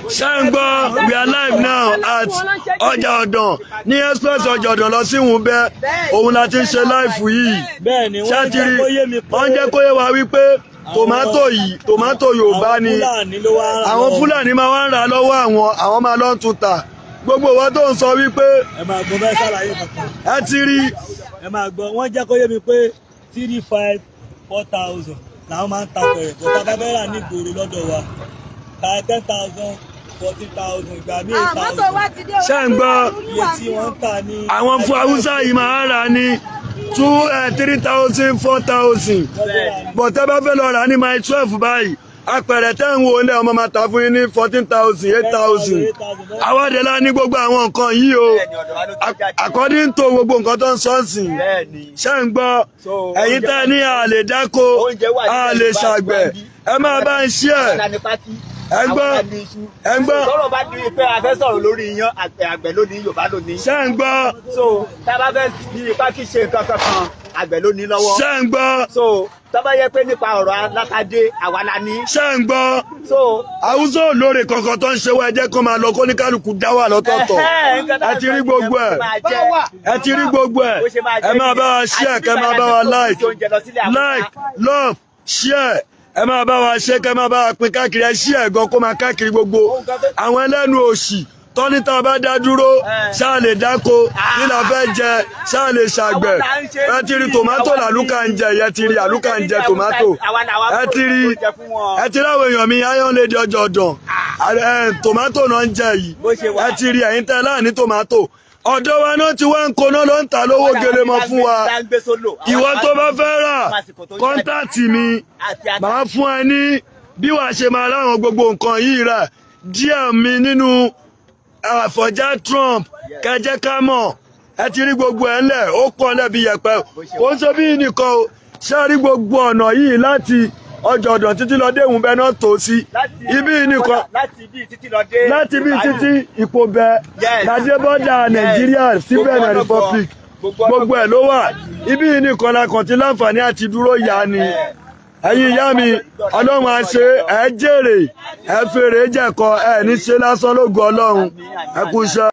Ṣé ń gbọ́? We are live now at Ọjà Ọ̀dàn ní express Ọjà Ọ̀dàn lọ sí Ìwúnbẹ́. Òun la ti ń ṣe live yìí. Bẹ́ẹ̀ ni, wọ́n Ṣé ti jẹ́ rí? Kó yé mi pé Wọ́n jẹ́ kó yé wa wípé tòmátò yìí, tòmátò Yorùbá ni. Fúlàní ló wá rà Àwọn lọ́wọ́. Fúlàní máa wá ń rà lọ́wọ́ àwọn, àwọn máa lọ ń tún tà. Gbogbo ìwọ tó ń sọ wípé Ẹ máa gbọ́, bẹ́ẹ̀ ṣàlàyé kankan. Ẹ ti rí. Ẹ máa gbọ́, wọ́n jẹ́ kó yé mi pé 3,500, 4,000 làwọn máa ń ta pẹ̀rẹ̀ kó tá a bá fẹ́ rà ní ìgboro lọ́dọ̀ wa, ta 10,000, 14,000, ìgbà míì eight Mọ́tò thousand. wa ti dé o. Ṣé ń gbọ́? Iye tí wọ́n ń tà ní. Àwọn fún Haúsá yìí máa ń rà ní two, 3,000, 4,000, but tẹ́ bá fẹ́ lọ rà ní Mile 12 báyìí, apẹ̀rẹ̀ tẹ́ ń wo ilé ọmọ máa ta fún yín ní 14,000, 8,000. Àwọ̀dẹ́lá ní gbogbo àwọn nǹkan yìí o. Bẹ́ẹ̀ni, ọ̀dọ̀ wa ló ti jáde. According to gbogbo nǹkan tó ń sọ sí, ṣé ń gbọ́? Ẹ̀yin tẹ́ ní a lè dáko, Oúnjẹ wà a nílẹ̀ lè Yorùbá ṣàgbẹ̀, níbí. ẹ máa bá ń ṣí ẹ̀. Àwa la ní pákí. Ẹ ń gbọ́? Àwa la ní iṣu. Ẹ ń gbọ́? Tọ́rọ̀ bá di pé a fẹ́ sọ̀rọ̀ lórí iyán, àgbẹ̀, àgbẹ̀ ló ní, Yorùbá ló ní. Ṣé ń gbọ́? So tá a bá fẹ́ fi pákí ṣe nǹkan kankan, àgbẹ̀ ló ní lọ́wọ́. Ṣé ń gbọ́? So tá a bá yẹ pé nípa ọ̀rọ̀ alátadé, àwa la ní. Ṣé ń gbọ́? So Àwùjọ olóore kankan tó ń ṣe wá, ẹ jẹ́ kó máa lọ, kó ní kálukú dá wà lọ́tọ̀ọ̀tọ̀. Ẹ ti rí gbogbo ẹ̀, ẹ ti rí gbogbo ẹ̀. Ẹ máa bá wa share, kẹ́ máa bá wa like, like, love, share. Ẹ máa bá wa ṣe, kẹ́ máa bá wa pín káàkiri. Ẹ share gan, kó máa káàkiri. Gbogbo àwọn ẹlẹ́nu òṣì tọ́ní tá a bá dá dúró, ṣáà lè dáko, kí la fẹ́ jẹ, ṣáà lè ṣàgbẹ̀. Ẹ ti rí tòmátò làlúkà ń jẹ, ẹ ti rí àlùkà ń jẹ tòmátò. Ẹ ti rí, ẹ ti ráwọn èèyàn mi, Iron Lady Ọjọ́ Ọ̀dàn, tòmátò náà ń jẹ yìí. Ẹ ti rí, ẹ̀yin tẹ́ láàní tòmátò, ọ̀dọ̀ wa náà ti wá ń koná ló ń ta lówó gelemọ fún wa. Ìwọ tó bá fẹ́ rà, contact mi, màá fún ẹ ní bí wàá ṣe máa ráwọn gbogbo nǹkan yìí rà. Díẹ̀ mi nínú Àfọ̀njá Trump, kẹjẹ ká mọ̀. Ẹ ti rí gbogbo ẹ̀ ńlẹ̀, ó pọ̀ lẹ́bi yẹ̀pẹ̀. Kò ń ṣe bí nìkan o. Ṣé rí gbogbo ọ̀nà yìí láti Ọjọ́ Ọ̀dàn títí lọ dé Ìwúnbẹ náà tó sí ibi nìkan? Láti ibi títí lọ dé. Láti ibi títí Ìpòbẹ ládé bọ́dà Nàìjíríà sí Benin Republic, gbogbo ẹ̀ ló wà. Ibi nìkan la kàn ti láǹfààní àti dúró yá ni. Ẹ̀yin ìyá mi, Ọlọ́run á ṣe ẹ jèrè, ẹ fèrè jẹ̀kọ, ẹ ní ṣe lásán lógo Ọlọ́run. Ẹ kú iṣẹ́.